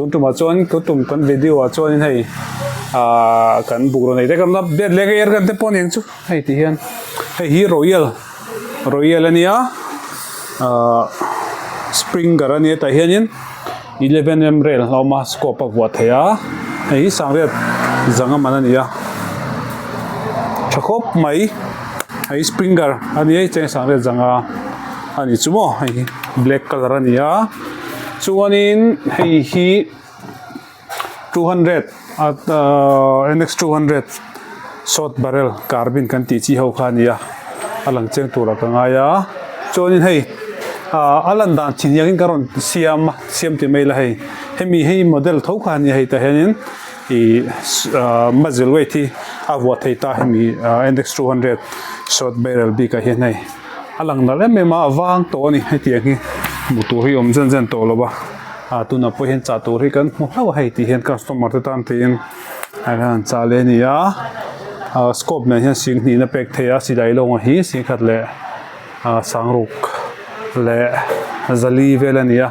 Tun tumah chuan tun tum kan video ah chuanin hei ahh kan bungraw nei te kan la bet leh ka airgun te pawh a ni ang chu hei ti hian hei hi royal royal a nia ahh springer a nia tah hianin 11mm rail a awm a scope a vuah theih a hei hi sangriat zanga man a ni a tha khawp mai hei springer a nia cheng sangriat zanga a ni chu maw hei hi black colour a ni a chuanin hei hi 200 ahh nx 200 short barrel carbine kan tih chi ho kha a ni a a lang chiang turah ka ngai a chuanin hei ahh a lan dan chi hniangin ka rawn siam a siam tih mai la hei hemi hei model tho kha a ni a hei tah hianin ih ahh muzzle weight hi a vuah thei ta hemi ahh nx 200 short barrel bikah hian hei a lang nalh em em a a vang tawh a ni hetiang hi hmuh tur hi awm zen zen tawh lo va. Ah tunah pawh hian chah tur hi kan hmu hlauh a hei tih hian customer te tan tiin a han chah leh a ni a ah scope nen hian sing hnihna pek theih a silai lawnga hi sing khat leh ah sangruk leh zali vel a ni a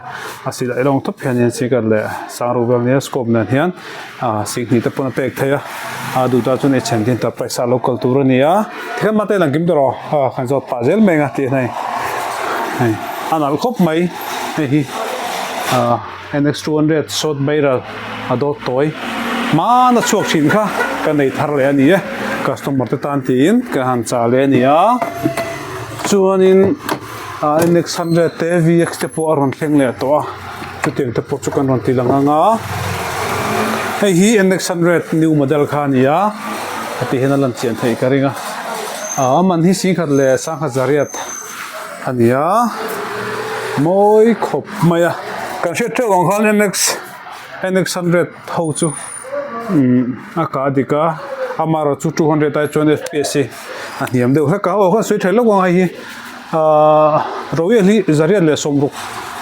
a silai lawng thawp hian in sing khat leh sangruk vel a ni a scope nen hian ah sing hnih te pawn a pek theih a a duh tan chuan h and d enterprise ah lo kal tur a ni a tikhian mate lang kim tawh rawh ah kan zawt pah zel mai ang a tih a hei a nalh khawp mai. Hei hi ah NX 200 short barrel a dawt tawi hmana chhuak thin kha ka nei thar leh a ni e customer te tan tiin ka han chah leh a ni a chuanin ah NX 100 te VX te pawh a rawn thleng leh tawh a chutiang te pawh chu kan rawn ti lang ang a hei hi NX 100 new model kha a ni a heti hian a lan chian theih ka ring a ah a man hi singkhat leh sangkhat zariat. A ni a mawi khawp mai a kan hriat theuh ang khan nx nx 100 ho chu umm a kah dik a amaherawh chu 200 ai chuan fps hi a hniam deuh hlek a aw khan sawi tha lawk ang hei hi ahh royal hi zariat leh sawmruk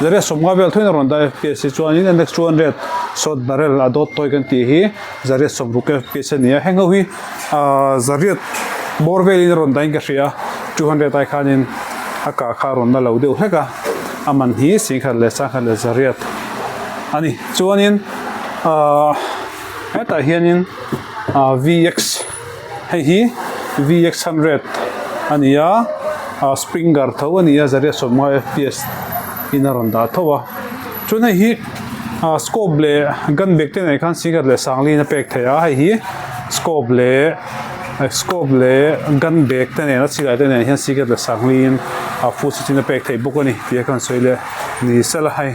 zariat sawmnga vel thuin a rawn dah fps hi chuanin nx 200 short barrel a dawt tawi kan tih hi zariat sawmruk fps a ni a heng ho hi. Ahh zariat bawr velin a rawn dahin ka hria 200 ai khanin a kah kha a rawn la lo deuh hlek a a man hi singkhat leh sangkhat leh zariat a ni chuanin ahh hetah hianin ahh vx hei hi vx 100 a ni a ahh springer tho a ni a zariat sawmnga fps in a rawn dah tho a chuan hei hi ahh scope leh gun bag te nen khan singkhat leh sanglin a pek theih a hei hi. Scope leh scope leh gun bag te nen a silai te nen hian secret leh sangliin a full set in a pek theih bawk a ni tih a kan sawi leh ni sela hei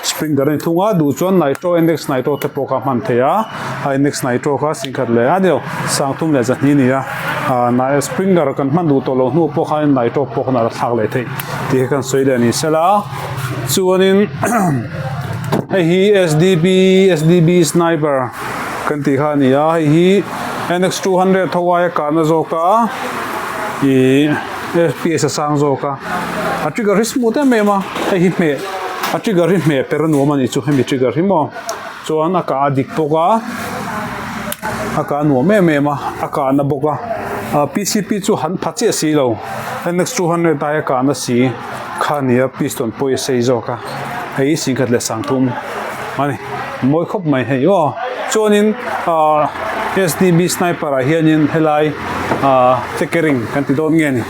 springer a ni thung a duh chuan nitro nx nitro te pawh kha a hman theih a a nx nitro kha singkhat leh a ni lo sangthum leh zahnih a ni a ah springer kan hman duh tawh loh hnu pawh khan nitro pawh khan a la thlak leh theih tih kha kan sawi leh ni sela chuanin hei hi sdb sdb sniper. Kan tih kha a ni a, hei hi NX 200 tho aia kahna zawk a ih fps a sang zawk a, a trigger hi smooth em em a, hei hi hmeh a trigger hi hmeh per a nuam a nih chu hemi trigger hi maw chuan a kah a dik bawk a, a kah a nuam em em a, a kahna bawk a, ah PCP chu han pha chiah si lo NX 200 aia kahna si kha a ni a piston pawh hi a sei zawk a, hei hi singkhat leh sangthum a ni. Mawi khawp mai hei aw. Chuanin ahh SDB sniper ah hianin helai ahh checkering kan ti dawn nge ni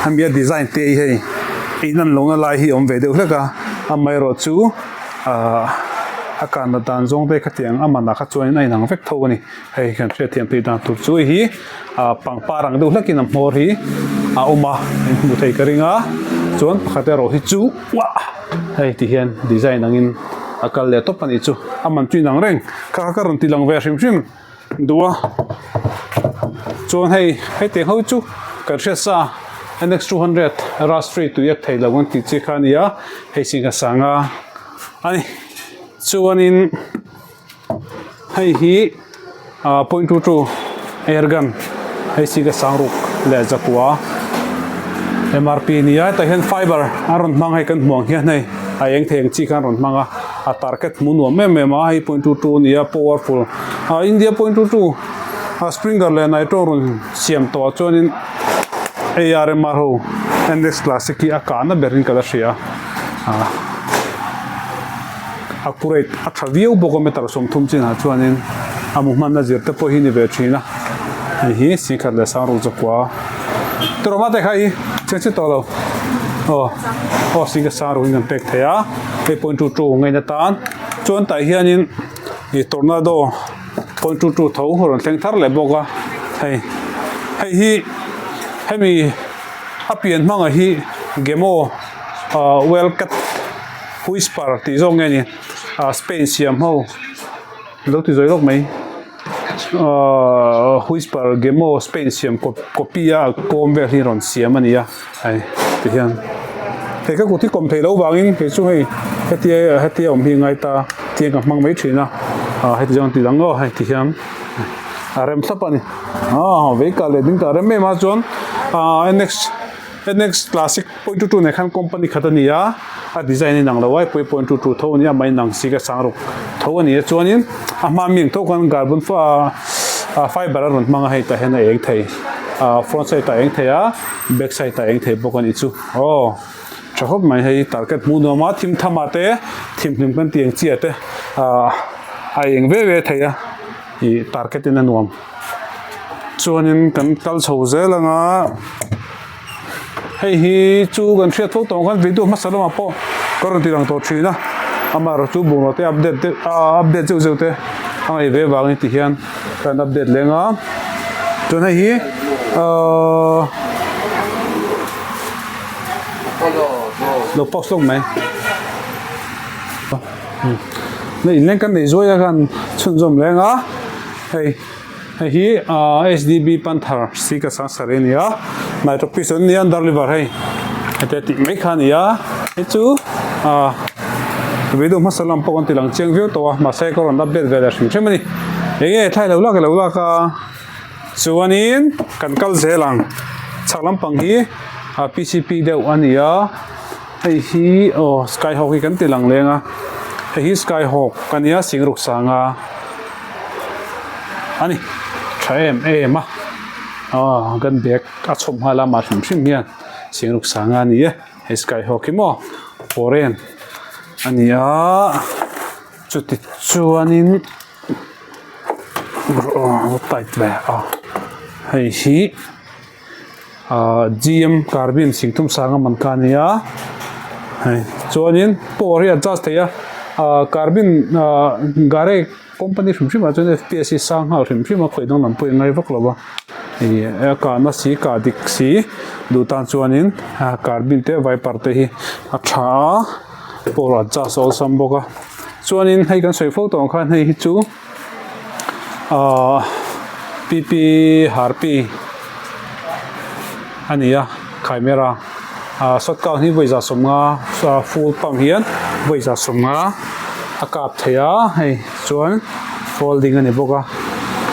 hemi a design te hi hei in an lohna lai hi a awm ve deuh hlek a amaherawh chu ahh a kanna dan zawng te khatiang a manah kha chuanin a inang vek tho a ni hei kan hriatthiam theih dan tur chu hei hi ahh pangpar ang deuh hlekin a hmawr hi a awm a in hmuh theih ka ring a chuan pakhat erawh hi chu uah hei ti hian design angin. A kal leh tawp a nih chu a man chu inang reng kha kha ka rawn ti lang ve hrim hrim duh a chuan hei hetiang ho chu kan hriat sa NX 200 Raspberry tui a thei lo an tih chi kha a ni a hei singha sanga a ni chuanin Hei hi ah point 22 air gun hei si ka sang ruk leh zakua MRP a ni a hetah hian fiber a rawn hmang hei kan hmuh ang hian hei a eng thei ang chi khan a rawn hmang a a target hmuh nuam em em a hei point 22 a ni a powerful ah India point 22 ah springer leh nitro rawn siam tawh ah chuanin ARMR ho NX classic hi a kahna berin ka la hria ah. Accurate a tha viau bawk a meter 30 chinah chuanin a mu hmanna zir te pawh hi ni ve thin a hei hi singkhat leh sangruk chakua tawrh mate kha hi chiang chiah tawh lo aw aw singkhat sangruk in kan pek thei a hei point two two ngaina tan chuan tah hianin ih tornado point two two tho rawn thleng thar leh bawk a hei hei hi hemi a pian hmangah hi gemo ah well cut. Whisper tih zawk nge ni ah Spain siam ho lo ti zawi lawk mai ahh Whisper Gemo Spain siam copy a kawm vel hi rawn siam a ni a hei ti hian hei ka kut hi kawm theih loh vangin kei chu hei hetia hetia awm hi a ngai ta tiang ka hmang mai thin a ah heti zawng ti dang aw hei ti hian a rem thlap a ni ah vei kah leh ding kah rem em a chuan ah next. NX Classic point two two nen khan company khat a ni a, a design a inang lo a, pawih point two two tho a ni a, amah inang si ka sang ruk tho a ni a, chuanin a hma mi ang tho khan carbon fiber a rawn hmang a, hei tah hian a eng thei ah front side ah a eng thei a, back side ah a eng thei bawk a nih chu aw tha khawp mai hei target hmuh nuam a thim tham ah te thimhlim kan tih ang chi ah te ah a eng ve ve thei a ih target in a nuam. Chuanin kan kal chho zel ang a hei hi chu kan hriat fo tawh ang khan video hmasa lamah pawh ka rawn ti lang tawh thin a amaherawh chu bungraw te update deuh ah update zeuh zeuh te a ngaih ve vangin ti hian kan update leng a chuan hei hi ahh lo post lawk mai. Inleng kan neih zuai a khan chhunzawm reng a hei hei hi ahh sdb panther si ka sang saree a ni a nitro piece an ni a under liver hei hetia tih mai kha a ni a hei chu ahh video hmasa lam pawh kan ti lang chiang viau tawh a mahse ka rawn update ve leh hrim hrim a ni enge thlai lo lak lo lak a chuanin kan kal zel ang chhak lampang hi ah pcp deuh a ni a. Hei hi aw skyhawk hi kan ti lang leng a hei hi skyhawk a nia singruk sanga a ni tha em em a aw kan bag a chhawp nghal a mah hrim hrim hian singruk sanga a ni e hei skyhawk hi maw foreign a ni a chuti chuanin aw tight ve a hei hi. Ahh gm carbine singthum sanga man kha a ni a hei chuanin power hi adjust theih a ahh carbine ahh gare company hrim hrim ah chuan fps hi sang nghal hrim hrim a khawih dang lam pawh hi a ngai vak lo a ih a kahna si kah dik si duh tan chuanin carbine te viper te hi a tha a power adjust a awlsam bawk a chuanin hei kan sawi fo tawh ang khan hei hi chu. Ahh pp harpi a ni a chimera ah shot count hi vawi za sawmnga full pump hian vawi za sawmnga a kap thei a hei chuan folding a ni bawk a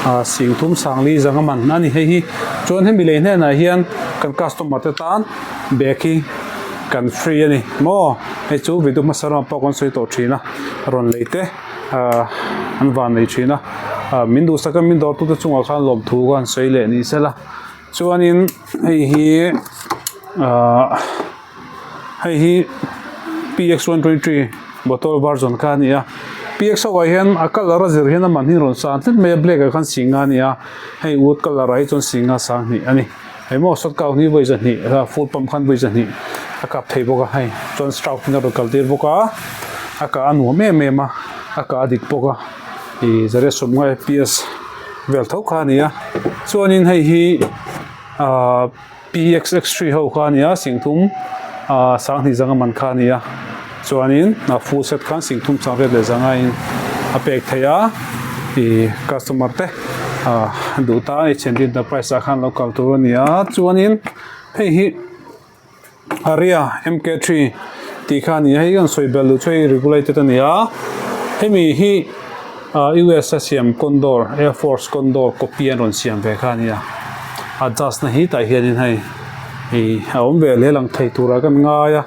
ah singthum sangli zanga man a ni hei hi chuan hemi lei hnenah hian kan customer te tan bag hi kan free a ni maw hei chu video hmasa lamah pawh kan sawi tawh thin a rawn lei te. Ahh an van nei thin a ah min duhsak a min dawr tute chungah khan lawmthu ka han sawi leh ni sela chuanin hei hi ahh hei hi px 123 bottle version kha a ni a px ho ah hian a colour a zir hian a man hi rawn sang tlat mai a black ah khan singa a ni a hei wood colour ah hi chuan singa sanghnih a ni hei maw shot count hi vawi zahnih full pump khan vawi zahnih a kap thei bawk a hei chuan stroke in a rawn kal tir bawk a a kah a nuam em em a a kah a dik bawk a ih zariat sawmnga fps vel tho kha a ni a chuanin hei hi ahh pxx three ho kha a ni a singthum ahh sanghnih zanga man kha a ni a chuanin a full set khan singthum changriat leh zanga in a pek theih a ih customer te ah duh ta H&D enterprise ah khan lo kal tur a ni a chuanin hei hi Aria M_K three tih kha a ni a hei hian sawi belh duh chu hei regulated a ni a hemi hi ah U_S a siam condor air force condor copy an rawn siam ve kha a ni a adjust na hi tah hianin hei ih a awm ve hle lang thei turah kan ngai a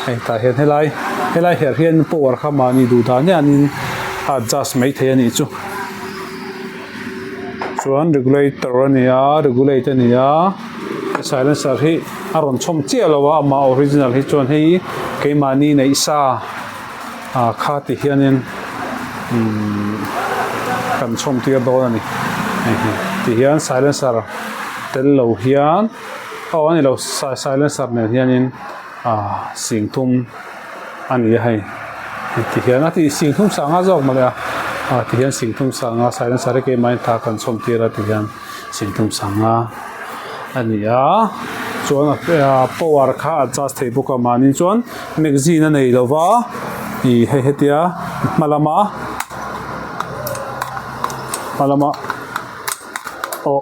hei tah hian helai helai herh hian power kha mahni duh dan hianin a adjust mai thei a nih chu chuan regulator a ni a regulate a ni a silencer hi a rawn chhawm chiah lo a amah original hi chuan hei keimahni neih sa. Ah kha ti hianin umm kan chhawm tir dawn a ni hei hi ti hian silencer tel lo hian aw a ni lo silencer nen hianin ah singthum a ni a hei ti hian a tih singthum sanga zawk mawle a ah ti hian singthum sanga silencer hi keimah in tha kan chhawm tir a ti hian. Singthum sanga a ni a chuan a power kha a adjust thei bawk a mahni chuan magazine a nei lova ih hei hetia hma lama hma lama aw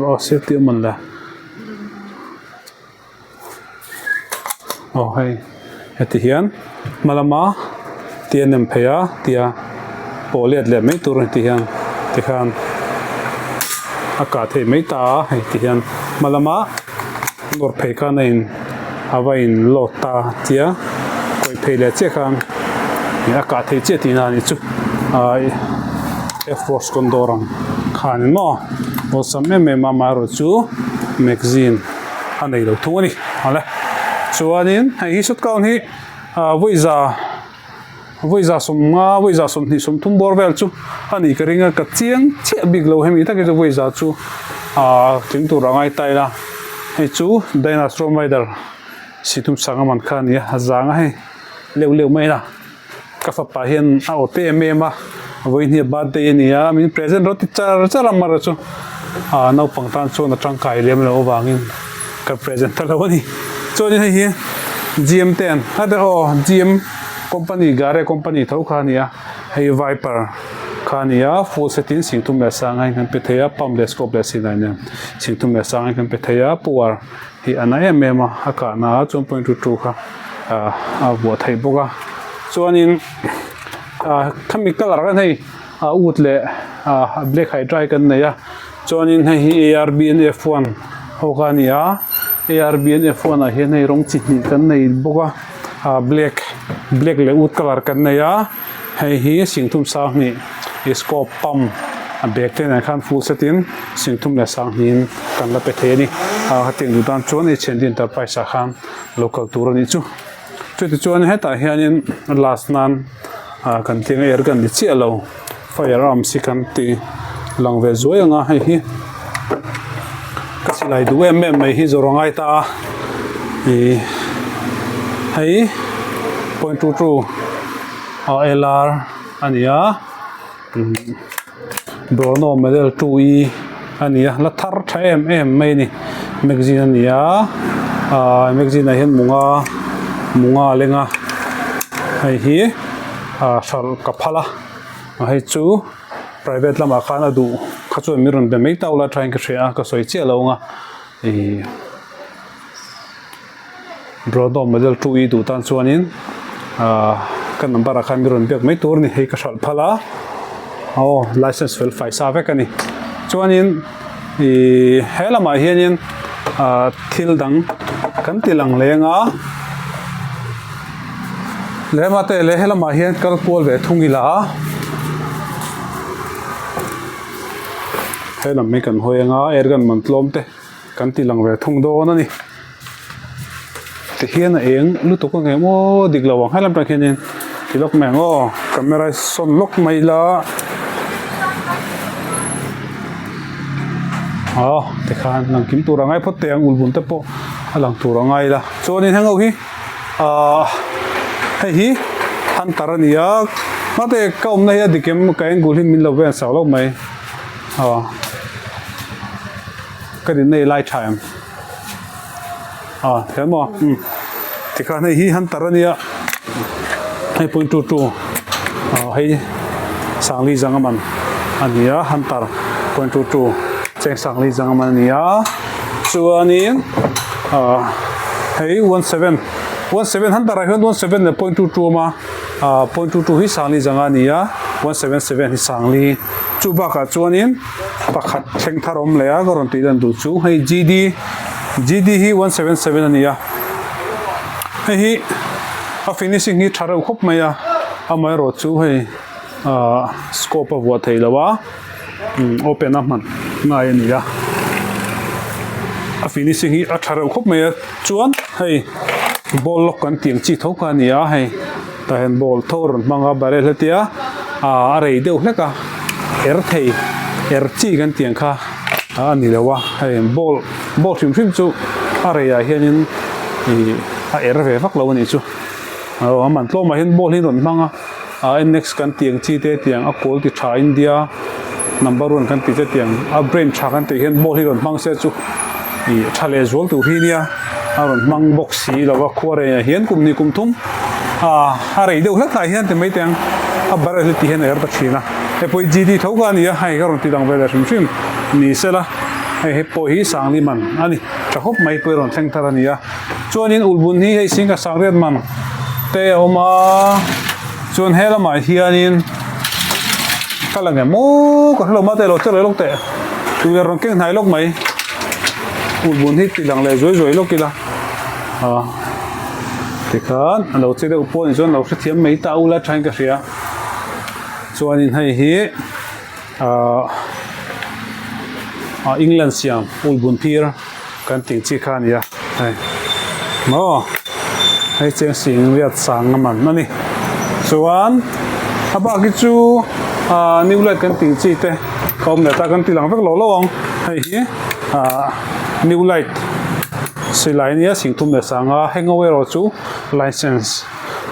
aw safety a mawn le. Aw hei heti hian hma lama ti a nem phei a tia pawh let leh mai tur a ni ti hian tikhan a kah theih mai ta a hei ti hian hma lama nawr phei khan a in a va in load ta tia kawih phei leh chiah khan a kah theih chiah tihna a nih chu ahh air force condor ang khan maw awlsam em em a amaherawhchu magazine. a nei lo thung a ni awle chuanin hei hi shotgun hi ah vawiza vawiza sawmnga vawiza sawmhnih sawmthum bawr vel chu a nih ka ring a ka chiang chiah bik lo hemi tak hi chu vawiza chu ah tling tur a ngai ta ila hei chu dinosaur rider sihtum sanga man kha a ni a a zang a hei leuh leuh mai a. Ka fapa hian a awp em em a, vawiin hi a birthday a ni a, min present rawh ti char char a mara chu ah naupang tan chuan a tangkai lem loh avangin ka present ta lo a ni. Chuanin hei hi GM ten a te aw GM company gare company tho kha a ni a, hei viper kha a ni a, full set in singthum leh sanga in kan pe thei a, pump leh scope leh silai nen singthum leh sanga in kan pe thei a, power hi a na em em a, a kahna ah chuan point two two kha ah a vuah theih bawk a chuanin ah khami colour khan hei a ut leh ah black hydra hi kan nei a chuanin hei hi A_R_B_N_F one ho kha a ni a A_R_B_N_F one ah hian hei rawng chi hnih kan nei bawk a ah black black leh ut colour kan nei a hei hi singthum sanghnih scope pump a bag te nen khan full set in singthum leh sanghnih in kan la pe thei a ni ah hetiang duh tan chuan H and D enterprise ah khan lo kal tur a nih chu chuti chuan hetah hianin last nan ah kan tih ang air gun ni chiah lo firearms hi kan ti lang ve zuai ang a hei hi ka silai duh em em mai hi zawrh a ngai ta a ih hei point two two a L R a ni a Brono model 2 e a ni a la thar tha em em mai a ni magazine a ni a ah magazine ah hian munga munga a leng a hei hi ah hralh ka phal a hei chu private lamah khan a duh kha chuan min rawn be mai tau la thain ka hria a ka sawi chiah lo ang a ih. Broadband model 2 i duh tan chuanin ahh ka number ah khan mi rawn biak mai tur a ni hei ka hralh phal a aw license fel fai sa vek a ni chuanin ihh he lamah hianin ahh thil dang kan ti lang leng a lehma te leh he lamah hian kal kual ve thung ila a he lam hi kan hawi anga air gun man tlawm te. Kan ti lang ve thung dawn a ni. Tihian a eng lutuk ang em aw dik lo ang helam tang khianin ti lawk mai ang aw camera hi sawn lawk mai ila aw tikhan lang kim tur a ngai phawt teh ang ulbun te pawh a lang tur a ngai ila chuanin heng ho hi ahh hei hi hunter a ni a mahse ka awmna hi a dik em ka angle hi min lo vel sak loh mai aw. Ka dinna i lai tha em? Ah, thiam maw? Um. Tikhan hei hi hunter a nia. Hei point two two. Ah, hei Sangli zanga man a ni a, hunter point two two cheng Sangli zanga man a ni a. Chuanin ah hei 17 17 hunter ah hian 17 leh point two two a awm a. Ah point two two hi Sangli zanga a ni a, 177 hi Sangli. Chu bakah chuanin pakhat thleng thar awm leh a ka rawn tih dan duh chu hei GD GD hi 177 a ni a hei hi a finishing hi tha reuh khawp mai a amaherawh chu hei ah scope a vuah theih loh a umm open a hman ngai a ni a a finishing hi a tha reuh khawp mai a chuan hei ball lock kan tih ang chi tho kha a ni a hei. Tah hian ball tho a rawn hmang a barrel hetia ah a rei deuh hlek a er thei er chi kan tih ang kha a ni lo a hei ball ball hrim hrim chu a rei ah hianin ih a er ve vak lo a nih chu aw a man tlawmah hian ball hi a rawn hmang a ah nx kan tih ang chi te tiang a kawl ti tha India number one kan tih te tiang a brain tha kan tih hian ball hi rawn hmang se chu ih tha leh zual tur hi nia a rawn hmang bawk si lo a khua rei ah hian kum hnih kum thum ah a rei deuh hlek hlai hian ti mai teh ang a barrel hi ti hian a er ta thin a hei pawh hi G D tho kha a ni a hei ka rawn ti dang ve leh hrim hrim ni sela hei he pawh hi sangli man a ni tha khawp mai pawh hi rawn thleng thar a ni a. Chuanin ulhbun hi hei singkhat sangriat man te a awm a, chuan he lamah hianin ka la nge maw ka hrelo mate lo che leh lawk teh tukverh rawn keng hnai lawk mai ulhbun hi ti lang leh zuai zuai lawk ila ah tikhan a lo che deuh pawh ni chuan lo hrethiam mai ta ula thain ka hria chuanin hei hi ah ah England siam ulhbun phir. Kan tih chi kha a ni a, hei maw hei cheng sing riat sang a man a ni. Chuan a bak hi chu ah new light kan tih chi te a awm leh ta kan ti lang vek lo lo ang hei hi ah new light silai ania sing thum leh sang a hangover erawh chu license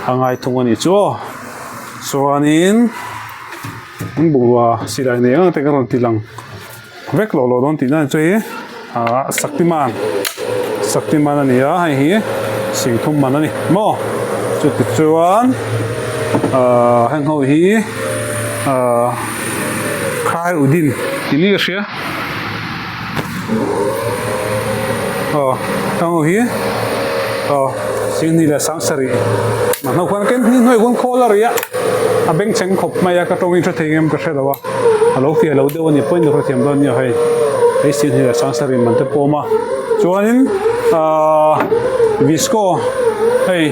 a ngai thung a nih chu aw chuanin an bungrua silai nei ang te ka rawn ti lang. Vek lo lo dawn tih na chu hei ah Shaktiman Shaktiman a ni a hei hi singthum man a ni maw chuti chuan ah heng ho hi ah khai udin tih ni ka hria aw heng ho hi aw singhnih leh sangsarih mahni khuan ken hnuai khuan khawl a ri a a bengchheng khawp mai a ka tawngin hre thei ngem ka hre lo a. A lo fiah lo deuh a ni pawhin ka hrethiam dawn nia hei hei sin hi a sangsar in man te pawm a chuanin ahh visco hei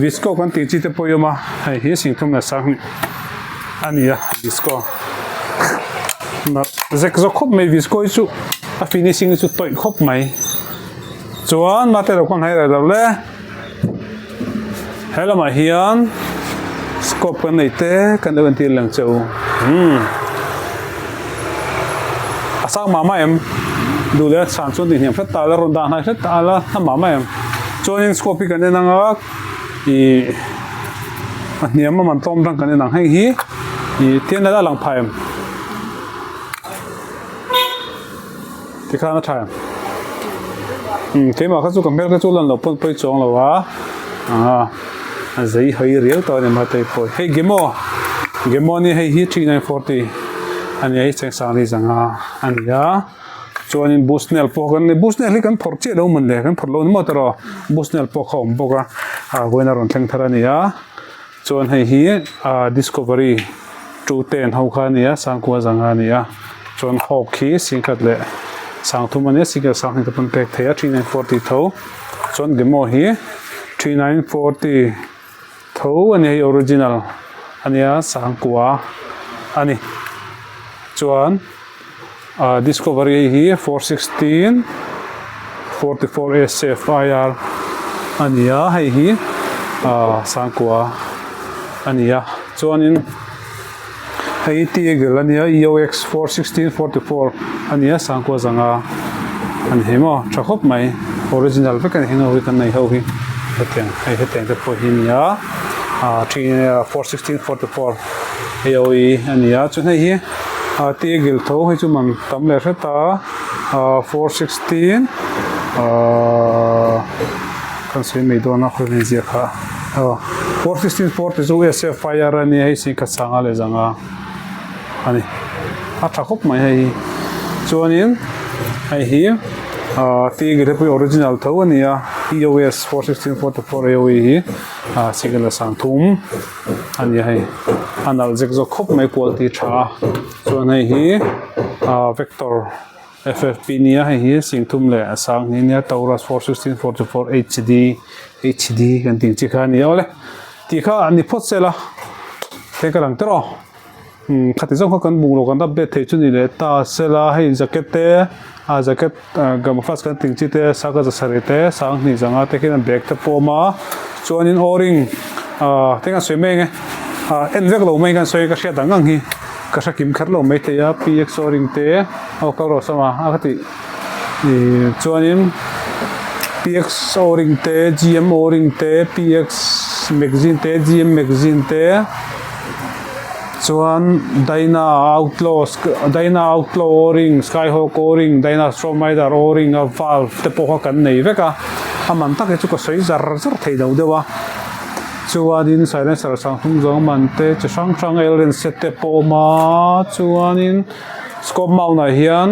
visco kan tih chi te pawh hi a awm a hei hi singthum leh sanghnih a ni a visco zek zawk khawp mai visco hi chu a finishing hi chu tawih khawp mai chuan mate lo kha hnai reh lo le. He lamah hian scope kan nei te kan lo entir leng che u umm a sang mah mah em duh leh a chhan chuan tihniam hret ta la rawn dah hnai hret ta la a mah mah em chuanin scope hi kan en ang a ih a hniam a man tlawm rang kan en ang hei hi ih tian a lang phah em. Tikhan a tha em? Umm keimah kha chu ka hmel kha chu lan loh pawn pawi chuang lo a ah a zei hawi riau tawh a ni mahse pawh hei gemo gemo a nia hei hi 3940 a nia hei chengsang ri zanga a ni a chuanin busnel pawh kan nei busnel hi kan phawrh chiah lo mawn le kan phawrh lo ni maw tawh busnel pawh kha a awm bawk a ah vawiin a rawn thleng thar a ni a. Chuan hei hi ah discovery 210 ho kha a ni a sangkua zanga a ni a chuan hawk hi singkhat leh sangthum a nia singkhat sanghnih te pawn pek thei a 3940 tho chuan demo hi 3940 tho a ni hei original a nia sangkua a ni chuan ah discovery hi 416 44 SFIR a ni a hei hi ah sangkua a ni a chuanin hei hi Teagle a ni a EOX 416 44 a ni a sangkua zanga a ni thei maw tha khawp mai original vek a ni heng ho hi kan nei ho hi hetiang hei hetiang te pawh hi a ni a ah 416 44 AOE a ni a chuan hei hi ah Teagle tho hei chu man tam leh hret a. ah 416 ah kan sawi mai dawn a khawi hmel zia kha aw 416 4 te chu SFIR a nia hei singkhat sanga leh zanga a ni a tha khawp mai hei hi chuanin hei hi ah tigre pawh hi original tho a ni a EOS 416 44 AOE hi ah singkhat leh sangthum a ni a hei a nalh zek zawk khawp mai quality tha a. Chuan hei hi ah vector ffp nia hei hi singthum leh a sang hi nia Taurus 416 44 hd hd kan tih ang chi kha a ni awle tih kha a ni phawt sela hei ka lang tawh umm khati zawng kha kan bung lo kan update thei chu ni leh ta sela hei jacket te ah jacket ah camouflage kan tih ang chi te sangha za sarih te sanghnih zanga te khian bag te pawh a awm a chuanin o-ring. Ahh tinge an sawi mai ange ahh en vek lo mai kan sawi ka hriat ang ang hi ka hre kim kher lo mai thei a px o-ring te aw kal rawh sawm a a ka tih ihh chuanin px o-ring te gm o-ring te px magazine te gm magazine te chuan dyna outlaw dyna outlaw o-ring skyhawk o-ring dyna storm rider o-ring a valve te pawh kha kan nei vek a a man tak hi chu ka sawi zar zar thei lo deuh a chuanin silencer sang hnung zawng man te chi hrang hrang elren set te pawh a awm a chuanin scope mount ah hian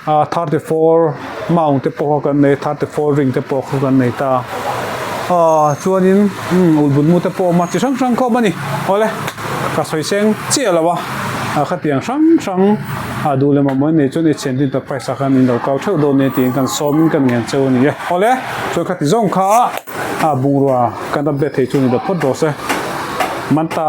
ah 34 mount te pawh kha kan nei 34 ring te pawh kha kan nei ta ah chuanin umm ulhbun mu te pawh a awm a chi hrang hrang kha a awm a ni awle ka sawi seng chiah lo a ah khatiang hrang hrang ah duh leh mamawh in nei chuan h and d enterprise ah khan in lo kal theuh dawn nia tiin kan sawm in kan ngen cheu a ni e awle chuan khati zawng kha a bungrua kan update thei chu ni lo phawt rawh se man ta.